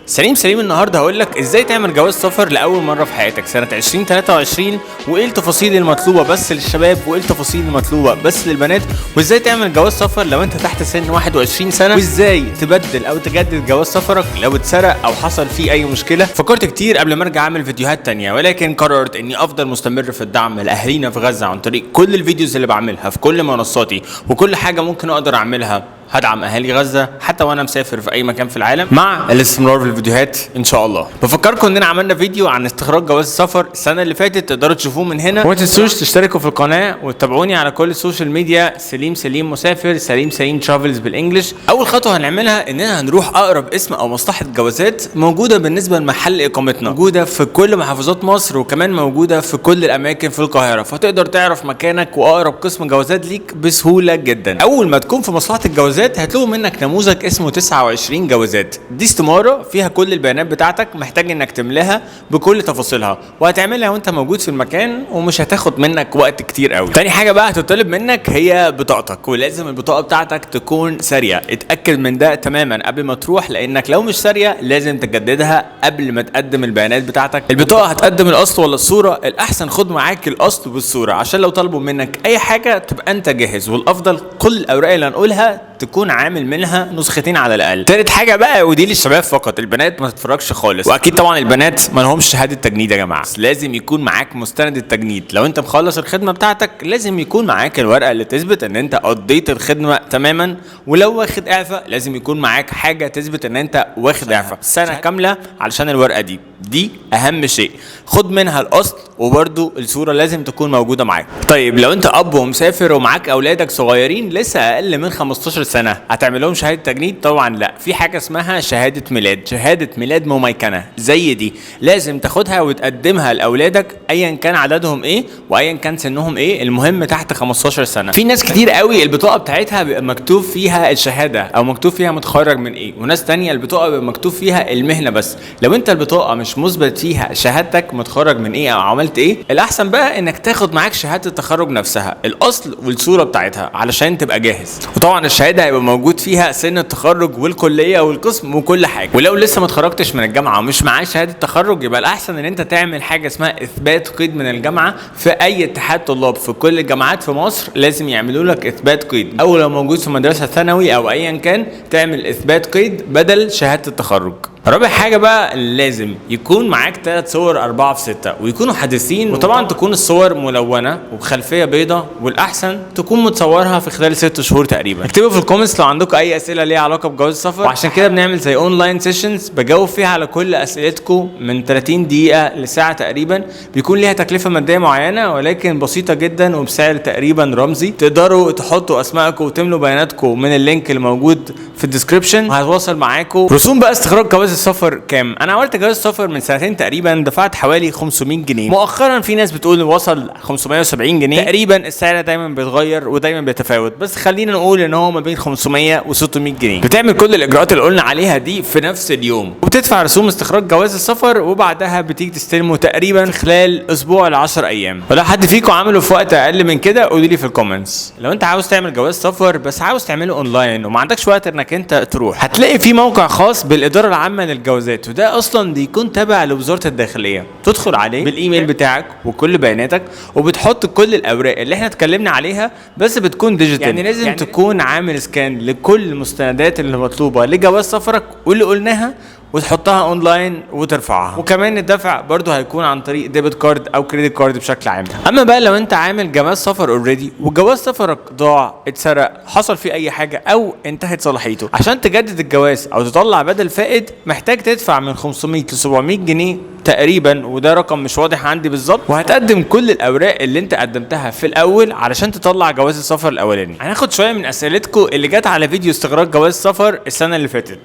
سليم سليم. النهارده هقول لك ازاي تعمل جواز سفر لاول مرة في حياتك سنة 2023، وايه التفاصيل المطلوبة بس للشباب، وايه التفاصيل المطلوبة بس للبنات، وازاي تعمل جواز سفر لو انت تحت سن 21 سنة، وازاي تبدل او تجدد جواز سفرك لو اتسرق او حصل فيه اي مشكلة. فكرت كتير قبل ما ارجع اعمل فيديوهات تانية، ولكن قررت اني افضل مستمر في الدعم لاهالينا في غزة عن طريق كل ال videos اللي بعملها في كل منصاتي، وكل حاجة ممكن اقدر اعملها هدعم اهالي غزة حتى وانا مسافر في اي مكان في العالم، مع الاستمرار في الفيديوهات ان شاء الله. بفكركم اننا عملنا فيديو عن استخراج جواز السفر السنة اللي فاتت، تقدروا تشوفوه من هنا، وما تنسوش تشتركوا في القناة وتتابعوني على كل ال social media، سليم سليم مسافر، سليم سليم travels بال English. اول خطوة هنعملها اننا هنروح اقرب قسم او مصلحة جوازات موجودة بالنسبة لمحل اقامتنا، موجودة في كل محافظات مصر، وكمان موجودة في كل الاماكن في القاهرة، فتقدر تعرف مكانك واقرب قسم جوازات ليك بسهولة جدا. اول ما تكون في مصلحة الجوازات هيطلبوا منك نموذج اسمه 29 جوازات. دي استمارة فيها كل البيانات بتاعتك، محتاج انك تملاها بكل تفاصيلها، وهتعملها وانت موجود في المكان، ومش هتاخد منك وقت كتير قوي. تاني حاجة بقى هتطلب منك هي بطاقتك، ولازم البطاقة بتاعتك تكون سارية. اتأكد من ده تماما قبل ما تروح، لانك لو مش سارية لازم تجددها قبل ما تقدم البيانات بتاعتك. البطاقة هتقدم الاصل ولا الصورة؟ الاحسن خد معاك الاصل والصورة، عشان لو طلبوا منك اي حاجة تبقى انت جاهز، والافضل كل الاوراق اللي هنقولها تكون عامل منها نسختين على الاقل. تالت حاجة بقى، ودي للشباب فقط، البنات ما تتفرجش خالص، واكيد طبعا البنات ما لهمش شهادة تجنيد يا جماعة، بس لازم يكون معاك مستند التجنيد. لو انت مخلص الخدمة بتاعتك لازم يكون معاك الورقة اللي تثبت ان انت قضيت الخدمة تماما، ولو واخد اعفاء لازم يكون معاك حاجة تثبت ان انت واخد اعفاء سنة كاملة، علشان الورقة دي اهم شيء. خد منها الاصل، وبرده الصورة لازم تكون موجودة معاك. طيب لو انت اب ومسافر ومعاك اولادك صغيرين لسه اقل من 15 سنة، هتعمل لهم شهادة تجنيد؟ طبعا لا، في حاجة اسمها شهادة ميلاد، شهادة ميلاد مميكنه زي دي لازم تاخدها وتقدمها لاولادك ايا كان عددهم ايه وايا كان سنهم ايه، المهم تحت 15 سنة. في ناس كتير قوي البطاقة بتاعتها بيبقى مكتوب فيها الشهادة او مكتوب فيها متخرج من ايه، وناس تانية البطاقة بيبقى مكتوب فيها المهنة بس. لو انت البطاقة مش مثبت فيها شهادتك متخرج من ايه او عملت ايه، الاحسن بقى انك تاخد معاك شهادة التخرج نفسها، الاصل والصورة بتاعتها، علشان تبقى جاهز. وطبعا الشهادة هيبقى موجود فيها سن التخرج والكلية والقسم وكل حاجة. ولو لسه ما اتخرجتش من الجامعة ومش معاك شهادة تخرج، يبقى الاحسن ان انت تعمل حاجة اسمها اثبات قيد من الجامعة. في اي اتحاد طلاب في كل الجامعات في مصر لازم يعملوا لك اثبات قيد، او لو موجود في مدرسه ثانوي او ايا كان تعمل اثبات قيد بدل شهادة التخرج. رابع حاجة بقى، لازم يكون معاك 3 صور 4 في 6 ويكونوا حديثين، وطبعا تكون الصور ملونة وبخلفيه بيضاء، والاحسن تكون متصورها في خلال 6 شهور تقريبا. اكتبوا في ال comments لو عندكم اي اسئلة ليها علاقة بجواز السفر، وعشان كده بنعمل زي online sessions بجاوب فيها على كل اسئلتكم من 30 دقيقة لساعة تقريبا. بيكون ليها تكلفة مادية معينة ولكن بسيطة جدا وبسعر تقريبا رمزي. تقدروا تحطوا اسمائكم وتملوا بياناتكم من ال link اللي موجود في ال description، وهتواصل معاكم. رسوم بقى استخراج جواز السفر كام؟ انا عملت جواز السفر من سنتين تقريبا، دفعت حوالي 500 جنيه. مؤخرا في ناس بتقول وصل 570 جنيه تقريبا. السعر دايما بيتغير ودايما بيتفاوت، بس خلينا نقول ان هو ما بين 500 و 600 جنيه. بتعمل كل الاجراءات اللي قلنا عليها دي في نفس اليوم، وبتدفع رسوم استخراج جواز السفر، وبعدها بتيجي تستلمه تقريبا خلال اسبوع ل 10 ايام. ولو حد فيكم عمله في وقت اقل من كده قولوا لي في ال comments. لو انت عاوز تعمل جواز سفر بس عاوز تعمله اونلاين وما عندكش وقت انك انت تروح، هتلاقي في موقع خاص بالادارة العامة للجوازات، وده اصلا بيكون تابع لوزارة الداخلية. تدخل عليه بالايميل بتاعك وكل بياناتك، وبتحط كل الاوراق اللي احنا اتكلمنا عليها، بس بتكون digital. يعني لازم تكون عامل scan لكل المستندات اللي مطلوبه لجواز سفرك واللي قلناها، وتحطها اونلاين وترفعها. وكمان الدفع برضو هيكون عن طريق debit card او credit card بشكل عام. اما بقى لو انت عامل جواز سفر already وجواز سفرك ضاع، اتسرق، حصل فيه اي حاجة او انتهت صلاحيته، عشان تجدد الجواز او تطلع بدل فائد محتاج تدفع من 500 ل 700 جنيه تقريبا، وده رقم مش واضح عندي بالظبط. وهتقدم كل الاوراق اللي انت قدمتها في الاول علشان تطلع جواز السفر الاولاني. هناخد شوية من اسئلتكم اللي جت على فيديو استخراج جواز السفر السنة اللي فاتت.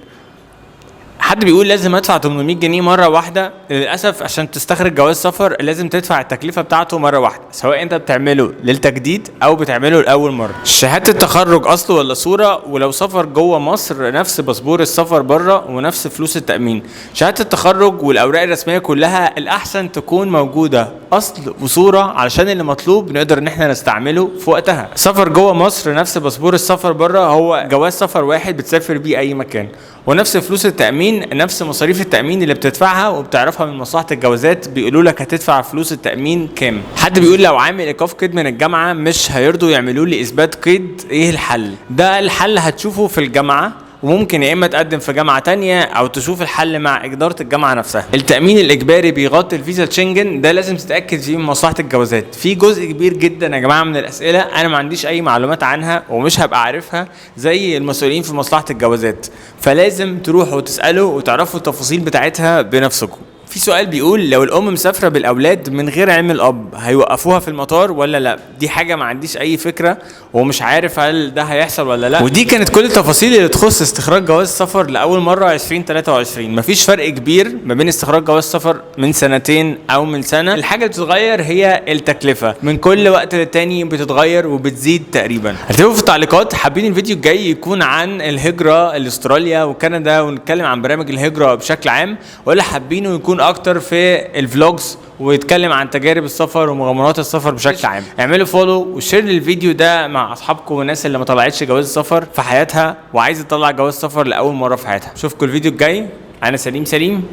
حد بيقول لازم ادفع 800 جنيه مرة واحدة. للاسف عشان تستخرج جواز سفر لازم تدفع التكلفة بتاعته مرة واحدة، سواء انت بتعمله للتجديد او بتعمله لاول مرة. شهادة التخرج اصل ولا صوره؟ ولو سفر جوه مصر نفس باسبور السفر بره ونفس فلوس التامين. شهادة التخرج والاوراق الرسمية كلها الاحسن تكون موجودة اصل وصوره، علشان اللي مطلوب نقدر ان احنا نستعمله في وقتها. سفر جوه مصر نفس باسبور السفر بره، هو جواز سفر واحد بتسافر بيه اي مكان، ونفس فلوس التامين، نفس مصاريف التامين اللي بتدفعها وبتعرفها من مصلحة الجوازات، بيقولوا لك هتدفع فلوس التامين كام. حد بيقول لو عامل ايقاف قيد من الجامعة مش هيرضوا يعملوا لي اثبات قيد، ايه الحل؟ ده الحل هتشوفه في الجامعة، وممكن يا اما تقدم في جامعه تانية او تشوف الحل مع ادارة الجامعة نفسها. التامين الاجباري بيغطي الفيزا الشنجن، ده لازم تتاكد فيه من مصلحة الجوازات. في جزء كبير جدا يا جماعة من الاسئلة انا ما عنديش اي معلومات عنها ومش هبقى عارفها زي المسؤولين في مصلحة الجوازات، فلازم تروحوا وتسالوا وتعرفوا التفاصيل بتاعتها بنفسكم. في سؤال بيقول لو الام مسافرة بالاولاد من غير علم الاب هيوقفوها في المطار ولا لا؟ دي حاجة ما عنديش اي فكرة ومش عارف هل ده هيحصل ولا لا. ودي كانت كل التفاصيل اللي تخص استخراج جواز سفر لاول مرة 2023. مفيش فرق كبير ما بين استخراج جواز سفر من سنتين او من سنة، الحاجة اللي بتتغير هي التكلفة، من كل وقت للتاني بتتغير وبتزيد تقريبا. اكتبوا في التعليقات حابين الفيديو الجاي يكون عن الهجرة لاستراليا وكندا ونتكلم عن برامج الهجرة بشكل عام، ولا حابينه يكون اكتر في ال vlogs ويتكلم عن تجارب السفر ومغامرات السفر بشكل عام. اعملوا follow و share للفيديو ده مع اصحابكم والناس اللي ما طلعتش جواز سفر في حياتها وعايزه تطلع جواز سفر لاول مرة في حياتها. اشوفكم الفيديو الجاي. انا سليم سليم،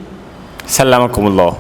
سلمكم الله.